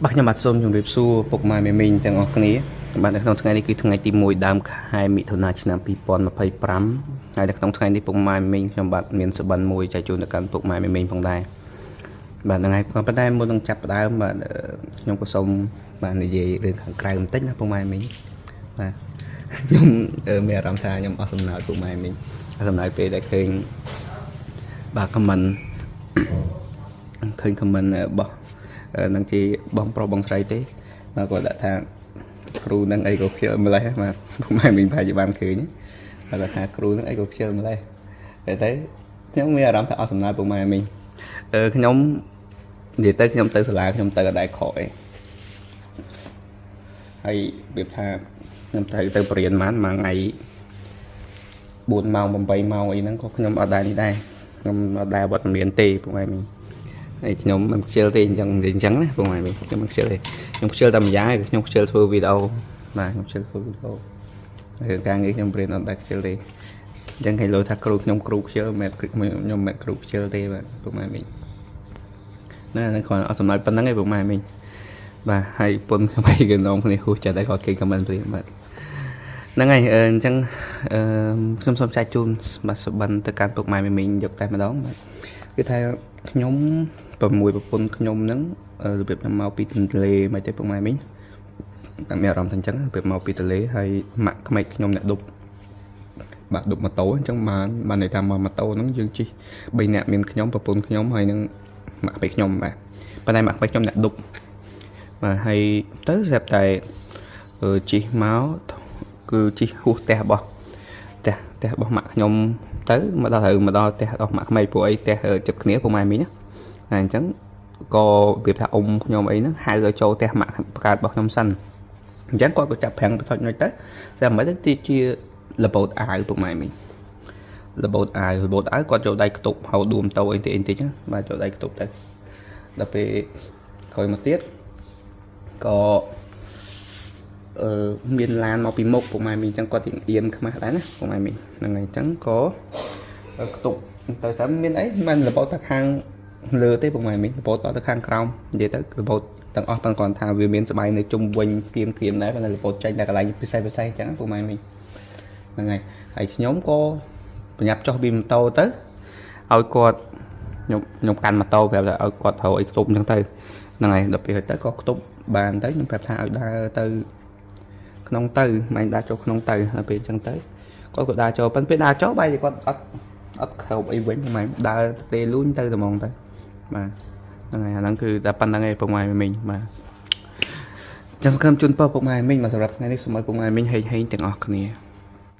បាទខ្ញុំបាទសូមជម្រាបសួរពុកម៉ែមេមីងទាំងអស់គ្នាបាទនៅក្នុងថ្ងៃនេះគឺថ្ងៃទី1ដើមខែមិថុនាឆ្នាំ2025ហើយនៅក្នុងថ្ងៃនេះពុកម៉ែមេមីងខ្ញុំបាទមានសបិនមួយចែកជូនទៅកាន់ពុកម៉ែមេមីងផងដែរបាទហ្នឹងហើយក៏ប៉ុន្តែមុននឹងចាប់ផ្ដើមបាទខ្ញុំក៏សូមបាទនិយាយរឿងខាងក្រៅបន្តិចណាពុកម៉ែមីងបាទខ្ញុំមានអារម្មណ៍ថាខ្ញុំអស់សំណើចពុកម៉ែមីងអស់សំណើចពេលដែលឃើញបាទ comment ឃើញ comment របស់នឹងជាបងប្រុសបងស្រីទេបាទគាត់ដាក់ថាគ្រូនឹងអីក៏ខ្ជិលម្លេះបាទពុកម៉ែមីងប្រហែលជាបានឃើញបាទគាត់ថាគ្រូនឹងអីក៏ខ្ជិលម្លេះតែទៅខ្ញុំមានអារម្មណ៍ថាអស់សំណើចពុកម៉ែមីងខ្ញុំនិយាយទៅខ្ញុំទៅសាលាខ្ញុំទៅអត់ដែរខកអីហើយរបៀបថាខ្ញុំត្រូវទៅបរៀនបានមួយថ្ងៃ4ម៉ោង8ម៉ោងអីហ្នឹងក៏ខ្ញុំអត់ដែរនេះដែរខ្ញុំអត់ដែរវត្តមានទេពុកម៉ែមីង ហើយខ្ញុំមិនខ្ជិលទេអញ្ចឹងនិយាយអញ្ចឹងណាពុកម៉ែមីងខ្ញុំមិនខ្ជិលទេខ្ញុំខ្ជិលតែម្យ៉ាងឯងខ្ញុំខ្ជិលធ្វើវីដេអូបាទខ្ញុំខ្ជិលធ្វើវីដេអូរឿងការងារខ្ញុំរៀនអត់ដែលខ្ជិលទេអញ្ចឹងគេលោថាគ្រូខ្ញុំគ្រូខ្ជិលមិនខ្ញុំមិនគ្រូខ្ជិលទេបាទពុកម៉ែមីងណាហ្នឹងគ្រាន់អត់សំណើចប៉ុណ្្នឹងឯងពុកម៉ែមីងបាទហើយពុនខ្ញុំឲ្យគេនាំគ្នាហួសចិត្តហើយគាត់គេ comment ព្រាមបាទហ្នឹងហើយអញ្ចឹងអឺខ្ញុំសូមចែកជូនបាទសុបិនទៅកាន់ពុកម៉ែមីងយកតែម្ដងបាទគឺថាខ្ញុំ6ប្រពន្ធខ្ញុំហ្នឹងរបៀបខ្ញុំមកពីទន្លេមិនទេពុកម៉ែមីងតែមានអារម្មណ៍ថាអញ្ចឹងរបៀបមកពីទន្លេហើយម៉ាក់ក្មេកខ្ញុំអ្នកឌុបបាទឌុបម៉ូតូអញ្ចឹងបានបានន័យថាមកម៉ូតូហ្នឹងយើងជិះ3នាក់មានខ្ញុំប្រពន្ធខ្ញុំហើយនឹងម៉ាក់ក្មេកខ្ញុំបាទប៉ុន្តែម៉ាក់ក្មេកខ្ញុំអ្នកឌុបបាទហើយទៅស្រាប់តែជិះមកគឺជិះហួសផ្ទះរបស់ផ្ទះផ្ទះរបស់ម៉ាក់ខ្ញុំទៅមកដល់ត្រូវមកដល់ផ្ទះរបស់ម៉ាក់ក្មេកពួកអីផ្ទះចិត្តគ្នាពុកម៉ែមីងណាហើយអញ្ចឹងក៏របៀបថាអ៊ំខ្ញុំអីហ្នឹងហៅឲ្យចូលផ្ទះម៉ាក់បង្កើតរបស់ខ្ញុំសិនអញ្ចឹងគាត់ក៏ចាប់ប្រាំងបន្ថយនុចទៅតែមិនទៅទីជារបូតអាវពុកម៉ែមីងរបូតអាវរបូតអាវគាត់ចូលដៃខ្ទប់ហៅដួមតោអីតិចអីតិចណាបាទចូលដៃខ្ទប់ទៅដល់ពេលក្រោយមកទៀតក៏មានឡានមកពីមុខពុកម៉ែមីងអញ្ចឹងគាត់រៀងអៀនខ្មាស់ដែរណាពុកម៉ែមីងហ្នឹងហើយអញ្ចឹងក៏ខ្ទប់ទៅស្អាមានអីមិនរបូតទៅខាងលើទេពុកម៉ែមីងរបូតតទៅខាងក្រោមនិយាយទៅរបូតទាំងអស់ប៉ុន្តែគាត់ថាវាមានស្បៃនៅជុំវិញគៀមគៀមដែរប៉ុន្តែរបូតចេញតែកន្លែងពិសេសពិសេសអញ្ចឹងពុកម៉ែមីងហ្នឹងហើយហើយខ្ញុំក៏ប្រញាប់ចុះពីម៉ូតូទៅឲ្យគាត់ខ្ញុំកាន់ម៉ូតូប្រាប់ថាឲ្យគាត់ត្រូវអីខ្ទប់អញ្ចឹងទៅហ្នឹងហើយដល់ពេលទៅក៏ខ្ទប់បានទៅខ្ញុំប្រាប់ថាឲ្យដើរទៅក្នុងទៅមិនដើរចូលក្នុងទៅដល់ពេលអញ្ចឹងទៅគាត់ក៏ដើរចូលប៉ុន្តែពេលដើរចូលបែរជាគាត់អត់អត់គ្របអីវិញពុកម៉ែដើរទេលូញទៅត្មងទៅបាទហ្នឹងហើយអាហ្នឹងគឺតែប៉ុណ្្នឹងឯងពុកម៉ែមីងបាទចឹងសង្ឃឹមជូនពរពុកម៉ែមីងមកសម្រាប់ថ្ងៃនេះសូមឲ្យពុកម៉ែមីងហេងហេងទាំងអស់គ្នា។